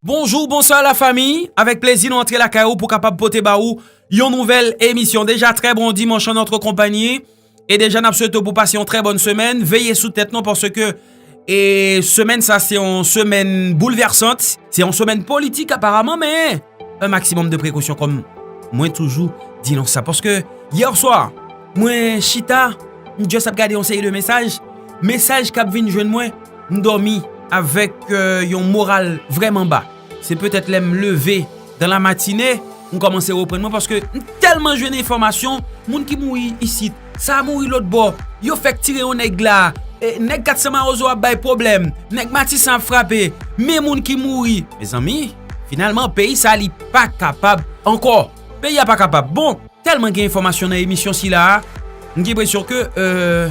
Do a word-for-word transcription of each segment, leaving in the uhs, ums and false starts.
Bonjou, bonswa la fami. Avèk plezi nou antre lakay ou pou kapab pote ba ou yon nouvèl emisyon. Deja trè bon dimanch an notre compagnie. E deja n ap swete w pou pase yon trè bòn semèn. Veye sou tèt nou paske e semèn sa se yon semèn boulvèsant. Se yon semèn politik aparaman, men un maximum de précaution kòm mwen toujou di nou sa. Paske yè swa, mwen chita, m just ap gade yon seri de mesaj. Mesaj k ap vin jwenn mwen, m dòmi avèk euh, yon moral vrèman ba. Se petèt lè m leve dans la matinée, m kòmanse reprann mwen paske m tèlman jwenn enfòmasyon, moun ki mouri isit, sa mouri lòt bò, yo fèk tire yon nèg la, e, nèg kat san mawozo ap bay pwoblèm, nèg matisan ap frape, men moun ki mouri. Mezanmi, finalman, peyi sa li pa kapab ankò. Peyi a pa kapab. Bon, tèlman gen enfòmasyon nan emisyon sila a, m gen enpresyon ke euh,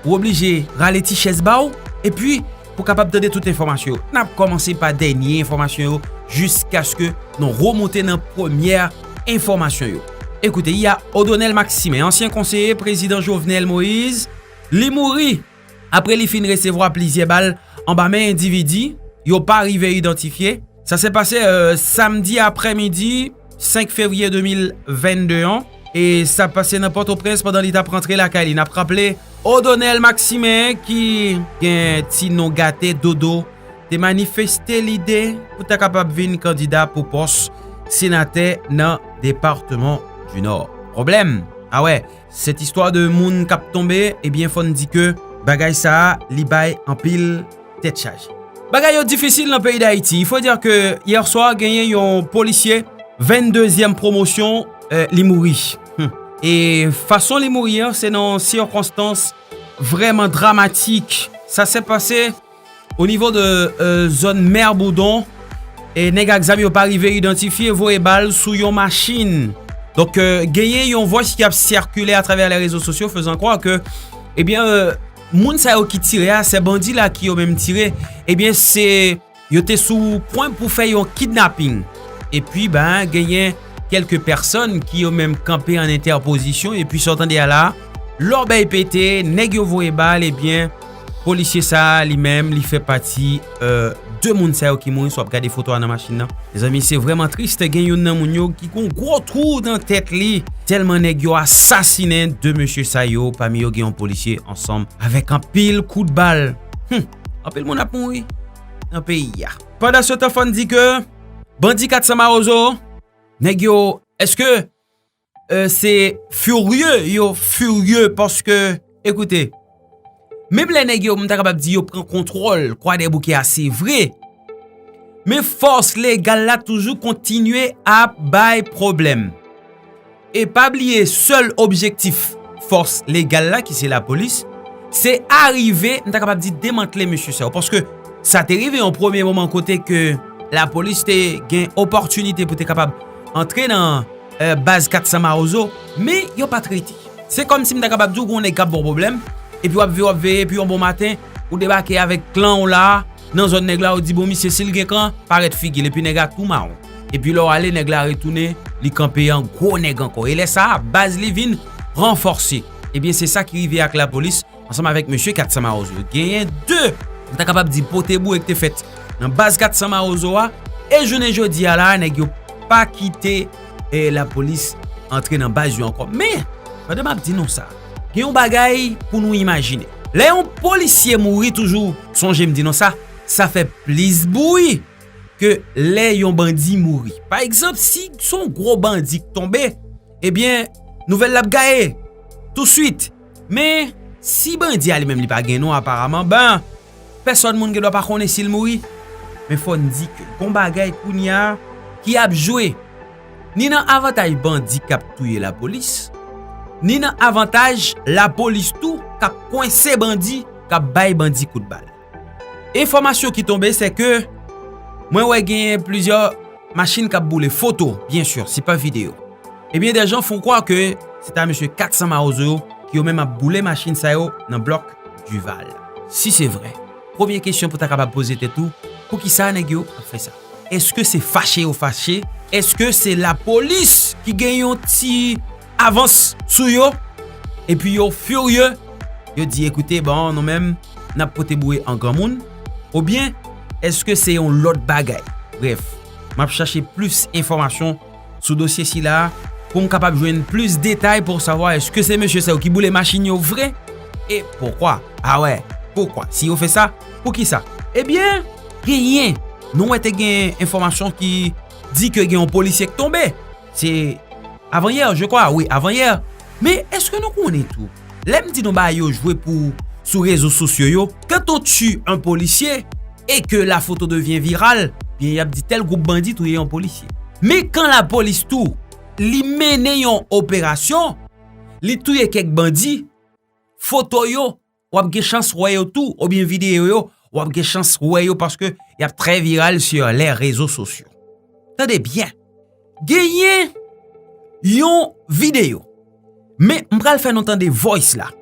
ou oblije rale ti chèz ba w, epi pou kapab tande tout enfòmasyon yo. N ap kòmanse pa dènye enfòmasyon yo jiskaske nou remonte nan premyè enfòmasyon yo. Ekoute, y a Odonel Maximin, ansyen konseye prezidan Jovenel Moïse, li mouri apre li fin resevwa plizyè bal anba men endividi yo pa rive idantifye. Sa se pase euh, samdi aprèmidi senk fevriye de mil vennde an. E sa pase nan Pòtoprens pandan li t ap rantre lakay li. N ap raple, Odonel Maximin, ki gen ti non gate Dodo, te manifeste lide pou ta kapab vin kandida pou pòs senatè nan depatman di Nò. Pwoblèm, a wè, cette histoire de moun k ap tonbe, ebyen, fò n di ke bagay sa a, li bay anpil tèt chaje. Bagay yo difisil nan peyi Dayiti. Il faut dire que hier soir, genyen yon polisye venndezyèm pwomosyon, euh, li mouri. Hmm. E fason li mouri an, se nan sirkonstans vrèman dramatik. Sa se pase o nivo de euh, zòn Mè Boudon. E nèg ak zam yo pa rive idantifye, voye bal sou yon machin. Donk, euh, genyen yon vòs ki ap sikile atravè les réseaux sociaux, faisant croire que, ebyen, euh, moun sa yo ki tire a, se bandi la ki yo menm tire, ebyen, se yo te sou pwen pou fè yon kidnaping. Epi, ben, genyen kèlke pèsòn ki yo menm kanpe an entèpozisyon, epi sa w tande a la, lòbèy pete, nèg yo voye bal, ebyen, polisye sa a, li menm, li fè pati euh, de moun sa yo ki mouri, si w ap gade foto a nan machin nan. Mezanmi, se vrèman tris, gen youn nan moun yo ki gon gwo twou nan tèt li, tèlman nèg yo asasinen de mesye sa yo, pami yo gen yon polisye ansanm avèk anpil kout bal. Hmm, anpil moun ap mouri nan peyi a. Pandan se tan, fò n di ke bandi kat san mawozo, nèg yo, èske euh, se firye, yo firye paske, ekoute, menm lè nèg yo, m ta kapab di yo pran kontwòl Kwadèboukè a, se vre, men fòs legal la toujou kontinye ap bay pwoblèm. E pa bliye, sèl objektif fòs legal la, ki se lapolis, se arive, m ta kapab di, demantle mesye sa yo. Paske sa te rive yon premye moman kote ke lapolis te gen opòtinite pou te kapab antre nan euh, baz kat san mawozo, men yo pa t rete. Se kòmsi m ta kapab di w gen yon nèg k ap ba w pwoblèm, epi w ap veye, w ap veye, epi yon bon maten, ou debake avèk klan w la, nan zòn nèg la, ou di, bon, misye, si l gen kran, parèt figi l, epi nèg la tou mawon. Epi lè w ale, nèg la retounen, li kanpe an gwo nèg ankò. E lè sa a, baz li vin ranfòse. Ebyen, se sa ki rive ak lapolis, ansanm avèk mesye kat san mawozo. Genyen de, m ta kapab di, pote boure ki te fèt nan baz kat san mawozo a, e jounen jodi a la, nèg yo pa kite eh, lapolis antre nan baz yo ankò. Men, pandan m ap di nou sa, gen yon bagay pou nou imajine. Lè yon polisye mouri toujou, sonje m di nou sa, sa fè plis bri ke lè yon bandi mouri. Pa egzanp, si se yon gwo bandi k tonbe, ebyen, nouvèl la ap gaye touswit. Men, si bandi a li menm li pa gen non aparaman, ben, pèsòn moun gen dwa pa konnen si l mouri. Men fò n di ke gon bagay kounye a ki ap jwe ni nan avantaj bandi k ap touye lapolis, ni nan avantaj lapolis tou k ap kwense bandi, k ap bay bandi kout bal. Enfòmasyon ki tonbe, se ke mwen wè genyen plizyè machin k ap boule, foto, byen si, se pa videyo. Ebyen, des gens font croire que se ta mesye kat san mawozo yo ki yo menm ap boule machin sa yo nan blòk Duval. Si se vre, premye kesyon pou ta kapab poze tèt ou, poukisa nèg yo ap fè sa? Èske se fache yo fache? Èske se lapolis ki gen yon ti avans sou yo? Epi yo firye, yo di, ekoute, bon, nou menm, n ap pote boure an granmoun? Oubyen, èske se yon lòt bagay? Brèf, m ap chache plis enfòmasyon sou dosye sila a pou m kapab jwenn plis detay pou w savwa èske se mesye sa yo ki boule machin yo vre e poukwa. Awè, poukwa? Si yo fè sa, poukisa? Ebyen, genyen, nou wè te gen enfòmasyon ki di ke gen yon polisye k tonbe. Se avanyè, je kwa, wi, avanyè. Men èske nou konnen tou? Lè m di nou bagay yo jwe pou sou rezo sosyo yo, quand on tue un policier et que la photo devient virale, byen y ap di tèl gwoup bandi touye yon polisye. Men kan lapolis tou, li mennen yon operasyon, li touye kèk bandi, foto yo, w ap gen chans wè yo tou, oubyen videyo yo, w ap gen chans wè yo paske y ap trè viral sur les réseaux sociaux. Tande byen, genyen yon videyo, men m pral fè nou tande voice la.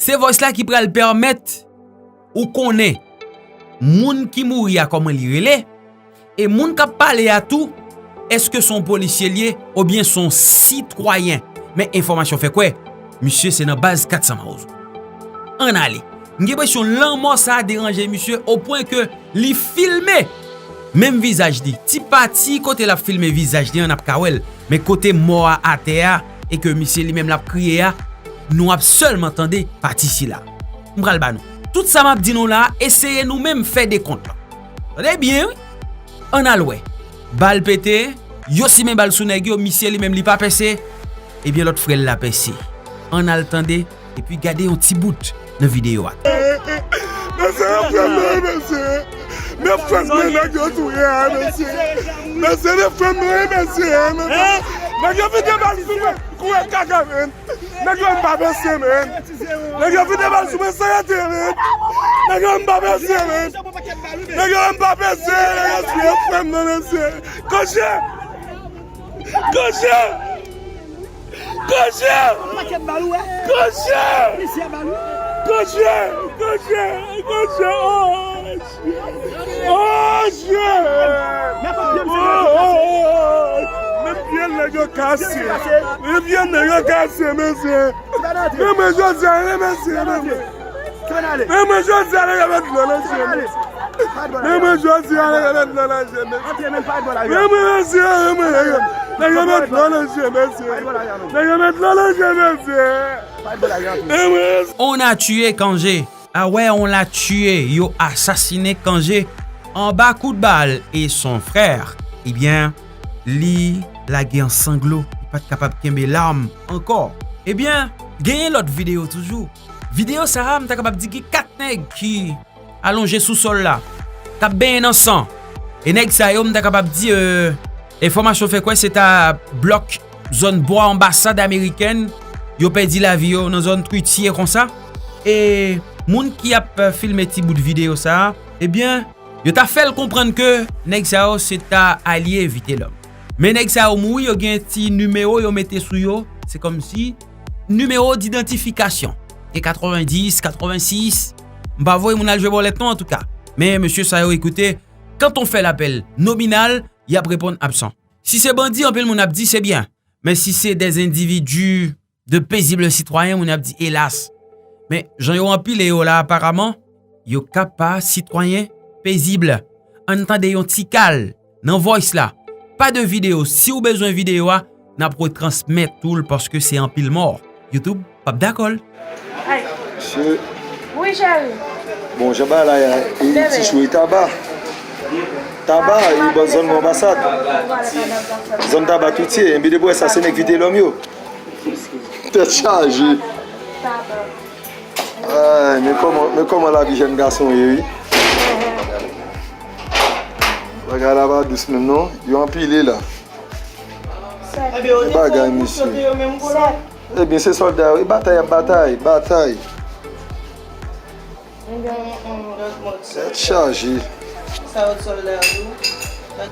Se voice la ki pral pèmèt ou konnen moun ki mouri a kòman li rele, e moun k ap pale a tou, èske se yon polisye l ye oubyen se yon sitwayen? Men enfòmasyon fè kwè, misye se nan baz kat san Mawozo. Ann ale. M gen enpresyon lanmò sa a deranje misye o pwen ke li filme menm vizaj li. Ti pati kote l ap filme vizaj li an, n ap ka wè l. Men kote mò a atè a, e ke misye li menm l ap kriye a, nou ap sèlman tande pati sila. M pral ba nou. Tout sa m ap di nou la a, eseye nou menm fè dekont lan. Tande byen, wi. Ann al wè. Bal pete, yo simen bal sou nèg yo, misye li menm li pa pèse, ebyen lòt frè l la pèse. Ann al tande, epi gade yon ti bout nan videyo a. Mesye, yo frè m nan, mesye. Men frè m nan, nèg yo touye a, mesye. Mesye, men frè m nan, mesye. Nèg yo vide bal sou mwen. Kouri kaka, men. Nèg yo m pa pèse, men. Nèg yo vide bal sou mwen san rete, men. Nèg yo m pa pèse, men. Nèg yo m pa pèse, nèg yo touye frè m nan, mesye. Koche! Koche! Koche! Koche! Koche! Koche! Koche! Oh! Oh, Dieu! Oh, oh, oh, oh. Men pye nèg yo kase. Men pye nèg yo kase, mesye. Men mwen jodi a, men mesye, men mwen. Men mwen jodi a, nèg yo met dlo nan je m. Men mwen jodi a, nèg yo met dlo nan je m. Men mwen mesye, men mwen, nèg yo, nèg yo met dlo nan je m, mesye. Nèg yo met dlo nan je m, mesye. Men mwen. On a tué Kangé. Ah ouais, on l'a tué, yo asasinen Kangé anba kout bal e son frè, ebyen, li lage an sanglo, li pa t kapab kenbe lam ankò. Ebyen, genyen lòt videyo toujou. Videyo sa a, m ta kapab di gen kat nèg ki alonje sou sòl la, k ap benyen nan san. E nèg sa yo, m ta kapab di, euh, enfòmasyon fè kwè se ta blòk zòn bò anbasad amerikèn, yo pèdi lavi yo nan zòn Twitye konsa. E moun ki ap filme ti bout videyo sa a, ebyen, yo ta fè l konprann ke nèg sa yo se ta alye Vitelhomme. Men nèg sa yo mouri, yo gen ti nimewo yo mete sou yo, se kòmsi nimewo didantifikasyon. Gen katrevendis, katrevensis, m pa voye moun al jwe bòlèt non, antouka. Men mesye sa yo, ekoute, quand on fait l'appel nominal, y ap reponn absan. Si se bandi, anpil moun ap di se byen. Men si se des individus de paisibles citoyens, moun ap di elas. Men jan yo anpile yo la, aparaman, yo ka pa sitwayen pezib. Ann tande yon ti kal nan voice la. Pa de videyo. Si w bezwen videyo a, n ap retransmèt ou l paske se anpil mò. YouTube p ap dakò l. Ay. Mesye. Wi, cheri. Bon, jan bagay la ye a, e ti chou e Taba. Taba, e bò zòn anbasad. Zòn Taba Twitye, enben depi w wè sa, se nèg Vitelhomme yo. Tèt chaje. Ay, men kòman, men kòman lavi jèn gason ye, wi. Bagay la pa dous menm, non. Yo anpile la. Men bagay, mesye. Ebyen, se sòlda yo. E batay ap batay, batay. Tèt chaje.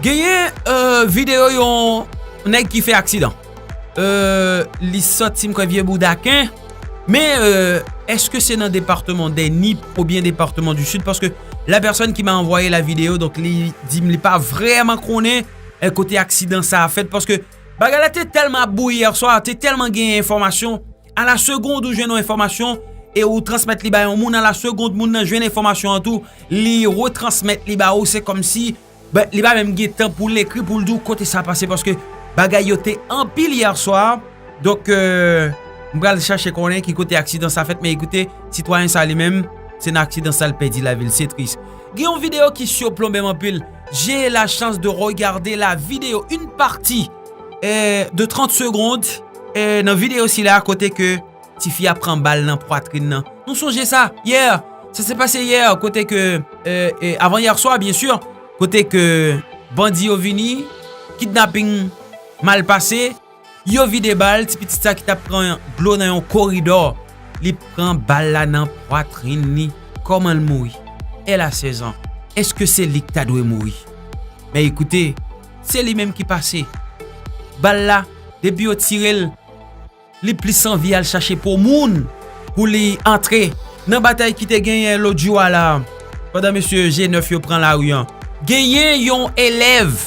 Genyen, euh, videyo yon nèg ki fè aksidan. Euh, li sòti, m kwè, Vye Boudaken. Men, euh, èske se nan depatman dè Nip oubyen depatman di Sid? Paske la pèsòn ki m'a anvwaye la videyo, donk, li di m li pa vrèman konnen, euh, kote aksidan sa a fèt. Paske bagay la te tèlman ap bouyi yè swa, te tèlman gen enfòmasyon. A la segond ou jwenn yon enfòmasyon e ou transmèt li ba yon moun, a la segond moun nan jwenn enfòmasyon an tou, li retransmèt li ba ou, se kòmsi Ben, li pa menm gen tan pou l ekri, pou l di w kote sa pase, paske bagay yo te anpil yè swa. Donk, euh, m pral chache konnen ki kote aksidan sa fèt, men ekoute, sitwayen sa li menm, se nan aksidan sa l pèdi lavi l, se tris. Gen yon videyo ki siplonbe m anpil. J'ai la chance de regarder la vidéo, une partie, euh, de trente secondes, euh, nan videyo sila, kote ke tifi a pran bal nan pwatrin nan. Nou sonje sa, yè, sa se pase yè, kote ke, euh, euh, avan yè swa, byen si, kote ke bandi yo vini, kidnaping mal pase, yo vide bal, ti pitit sa ki t ap pran dlo nan yon koridò, li pran bal la nan pwatrin li. Kòman l mouri? Elle a seize ans. Èske se li k ta dwe mouri? Men ekoute, se li menm ki pase. Bal la, depi yo tire l, li plis anvi al chache po moun pou li antre nan batay ki te genyen lòt jou a la, pandan mesye G nèf yo pran lari an. Genyen yon elèv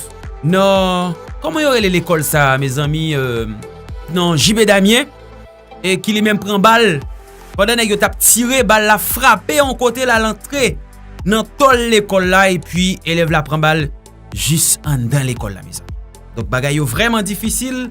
nan, kòman yo rele lekòl sa, mezanmi, euh, nan J B Damien, e ki li menm pran bal. Pandan nèg yo t ap tire, bal la frape yon kote, l al antre nan tòl lekòl la, epi elèv la pran bal jis anndan lekòl la, mezanmi. Donk, bagay yo vrèman difisil.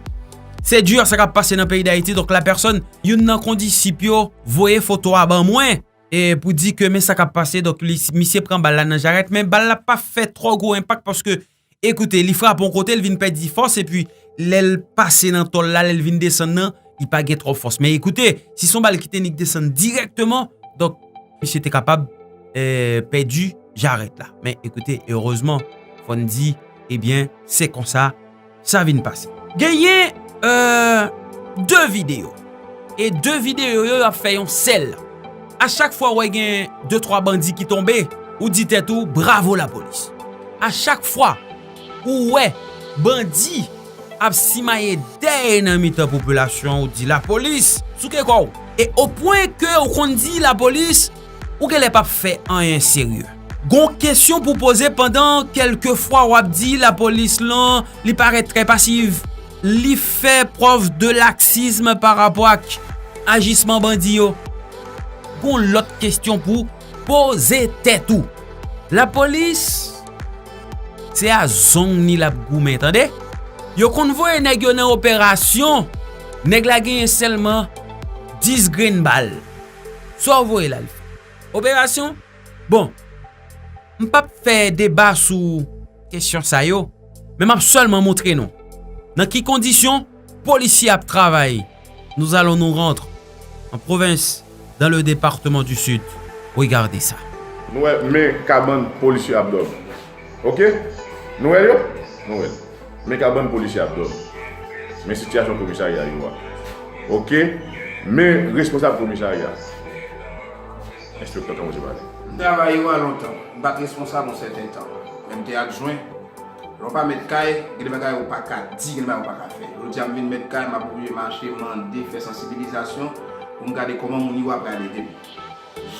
Se di sa k ap pase nan peyi Dayiti. Donk, lapèsòn, youn nan kondisip yo, voye foto a ban mwen, e pou di ke men sa k ap pase. Donk, li, misye pran bal la nan jarèt, men bal la pa fè twò gwo enpak paske, ekoute, li frape yon kote, l vin pèdi fòs, epi lè l pase nan tòl la, lè l vin desann nan, li pa gen twòp fòs. Men ekoute, si se yon bal ki te nik desann dirèkteman, donk, misye te kapab, eh, pèdi jarèt la. Men ekoute, erezman, fò n di, ebyen, se konsa sa vin pase. Genyen, euh, de videyo. E de videyo yo, yo ap fè yon sèl. A chak fwa w wè gen de twa bandi ki tonbe, ou di tèt ou, "Bravo lapolis." A chak fwa ou wè bandi ap simaye dèy nan mitan popilasyon, ou di, "Lapolis, souke kò w." E o pwen ke ou konn di, "Lapolis, ou genlè p ap fè anyen serye." Gon kesyon pou poze pandan kèlke fwa w ap di lapolis lan, li parèt trè pasiv, li fè prèv de laksizm pa rapò ak ajisman bandi yo. Gon lòt kesyon pou poze tèt ou. Lapolis, se a zong ni l ap goumen, tande? Yo konn voye nèg yo nan operasyon, nèg la genyen sèlman dis grenn bal. Sa w voye l al fè? Operasyon? Bon, m p ap fè deba sou kesyon sa yo, men m ap sèlman montre nou nan ki kondisyon polisye ap travay. Nous allons nous rendre en province, dans le département du Sud. Regardez ça. Nou wè men kabann polisye ap dòmi. Oke? Nou wè yo? Nou wè. Men kabann polisye ap dòmi. Men sitiyasyon komisarya yo a. Oke? Men responsab komisarya. Enspektè, kòman se pale? M travay yo a lontan. M pa t responsab yon sèten tan. Men m te adjwen. Lè w pa mèt kay, gen de bagay ou pa ka di, gen de bagay ou pa ka fè. Jodi a m vin mèt kay, m ap oblije mache, mande, fè sansibilizasyon pou m gade kòman moun yo ap gade de m.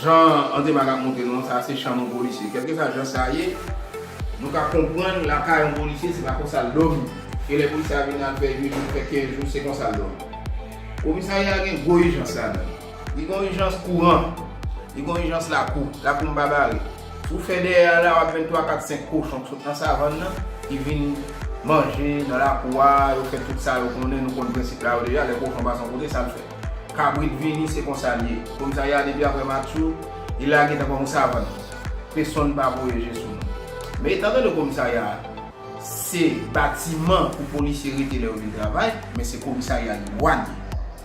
Jan André Mag ap montre nou an, sa se chanm yon polisye. Kèlkeswa jan sa ye, nou ka konprann lakay yon polisye, se pa konsa l dòmi. E lè polisye a vin al fè uit jou, fè kenz jou, se konsa l dòmi. Komisarya a gen gwo ijans ladan l. Li gen yon ijans kouran, li gen yon ijans lakou, lakou m pa bare. Si w fè dèyè a la, w ap jwenn twa, kat, senk kochon k sot nan savann nan, ki vin manje nan lakou a, yo fè tout sa yo konnen, nou konn prensip la yo deja, lè kochon pase yon kote, sa l fè. Kabrit vini, se konsa l ye. Komisarya a depi aprè match ou, li lage tankou yon savann. Pesonn pa voye je sou nou. Men etan done komisarya a, se batiman pou polisye rete lè yo vin travay, men se komisarya Iwa l ye.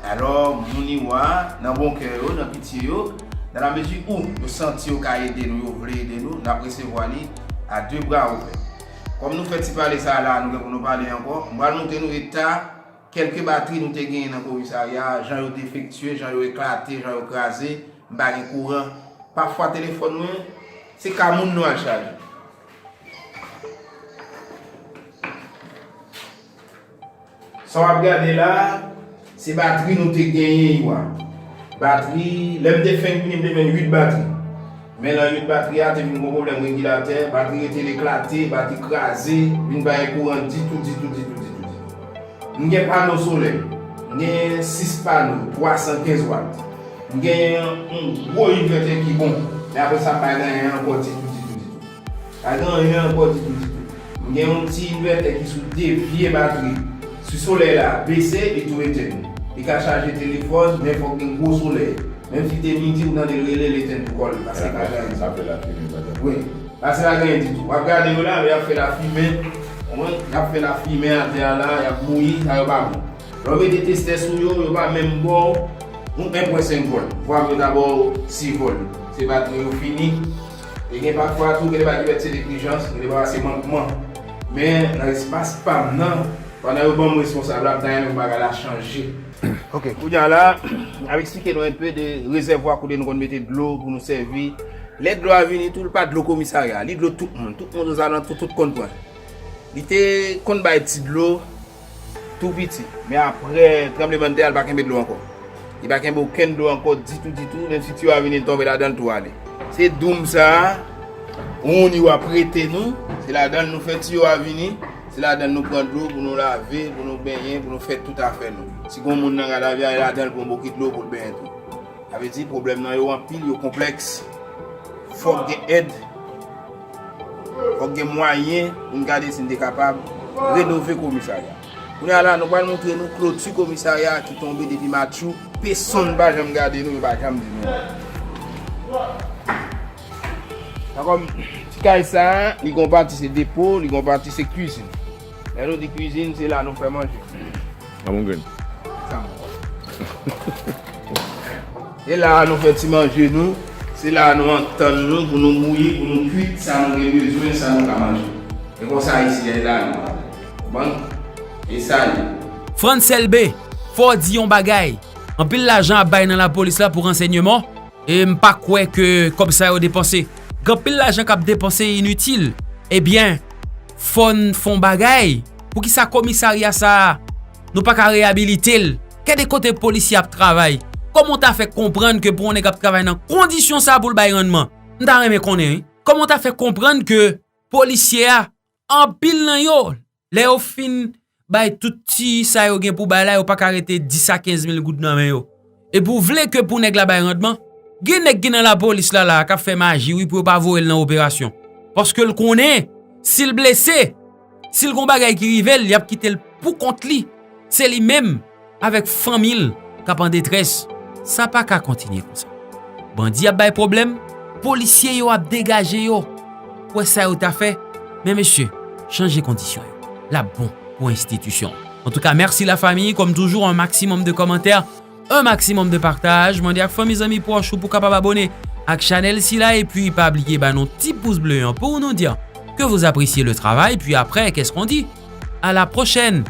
Alò, moun Iwa, nan bon kè yo, nan pitye yo, nan la mezi ou yo santi yo ka ede nou, yo vle ede nou, n ap resevwa li a de bra ouvè. Kòm nou fè ti pale sa a la, nou gen pou nou pale ankò, m pral montre nou eta kèlke batri nou te genyen nan komisarya a, jan yo defektye, jan yo eklate, jan yo kraze, m pa gen kouran. Pafwa telefòn mwen, se ka moun nou al chaje. Sa w ap gade la a, se batri nou te genyen yo a. Batri, lè m te fenk vini, m te jwenn uit batri. Men nan uit batri a, te vin gon pwoblèm regilatè, batri rete l eklate, batri kraze, vin pa gen kouran ditou, ditou, ditou, ditou, ditou. M gen pano solèy, m gen sis pano, twa san kenz wat. M gen yon gwo envètè ki bon, men apre sa, m pa gen anyen ankò ditou, ditou, ditou. Pa gen anyen ankò ditou, ditou. Gen yon ti envètè ki sou de vye batri. Si solèy la bese, li tou etenn. Li ka chaje telefòn, men fòk gen gwo solèy. Menm si te midi, ou tande l rele, l etenn pou kò l, paske l pa gen anyen. Sa fè lafimen, pa gen. Wi. Paske pa gen anyen ditou. W ap gade yo la, y ap fè lafimen. Konprann? Y ap fè lafimen atè a la, y ap bouyi, sa yo pa bon. Lè w mete testè sou yo, yo pa menm ba w yon en pwen senk vòl. Vwa m yo ta ba w sis vòl. Se batri yo fini. E gen pafwa tou, gen de bagay ki fèt se neglijans, gen de bagay se mankman. Men nan espas pa m nan, pandan yo ban m responsab la, m ta renmen pou bagay la chanje. Ok, kounye a la, m ap eksplike nou enpe de rezèvwa kote nou konn mete dlo pou nou sèvi. Lè dlo a vini tou, li pa dlo komisarya, li dlo tout moun. Tout moun ozalantou, tout konn pran. Li te konn bay ti dlo tou piti. Men apre tranblemanntè a, li pa kenbe dlo ankò. Li pa kenbe okenn dlo ankò ditou, ditou. Menm si tiyo a vini, li tonbe ladan l tou ale. Se doum sa a, woun yo ap rete nou. Se ladan l nou fè tiyo a vini. Se ladan l nou pran dlo pou nou lave, pou nou benyen, pou nou fè tout afè nou. Si gon moun nan rad avyon, e ladan l pran bokit dlo pou l benyen tou. Sa vle di pwoblèm nan yo anpil, yo konplèks. Fòk gen èd, fòk gen mwayen pou n gade si n te kapab renove komisarya. Kounye a la, nou pral montre nou kloti komisarya a ki tonbe depi matjou. Pèsonn pa janm gade nou, yo pa janm di nou anyen. Sa kòm ti kay sa a, li gon pati se depo, li gon pati se kwizin. Lè nou di kwizin, se la nou fè manje. Sa bon grenn. Sa bon. E la a nou fè ti manje nou, se la a nou antann nou pou nou bouyi, pou nou kwit sa nou gen bezwen, sa nou ka manje. E konsa isi a, e la nou. Konprann? E sa ye. Frantz Elbé, fò w di yon bagay. Anpil lajan ap bay nan lapolis la pou ransèyman, e m pa kwè ke kòb sa yo depanse. Gen anpil lajan k ap depanse initil. Ebyen, fò n fè yon bagay. Poukisa komisarya sa a, nou pa ka reyabilite l? Gade kote polisye ap travay. Kòman w ta fè konprann ke pou yon nèg ap travay nan kondisyon sa a pou l bay rannman? M ta renmen konnen, wi. Kòman w ta fè konprann ke polisye a, anpil nan yo, lè yo fin bay tout ti sa yo gen pou bay la, yo pa ka rete dis a kenz mil goud nan men yo. Epi w vle ke pou nèg la bay rannman? Gen nèg ki nan lapolis la, la, k ap fè maji, wi, pou yo pa voye l nan operasyon. Paske l konnen, si l blese, si l gon bagay ki rive l, y ap kite l pou kont li. Se li menm avèk fanmi l k ap an detrès. Sa pa ka kontinye konsa. Bandi ap bay pwoblèm, polisye yo ap degaje yo. Kwè sa yo ta fè, men mesye, chanje kondisyon yo. L ap bon pou enstitisyon. Antouka, mèsi lafanmi, kòm toujou, un maximum de kòmantè, un maximum de partaj. Mande ak fanmi, zanmi, pwòch ou pou kapab abòne ak chanèl sila, epi pa bliye ba nou ti pous ble an pou nou di ke vous appréciez le travail, puis après, qu'est-ce qu'on dit? À la prochaine!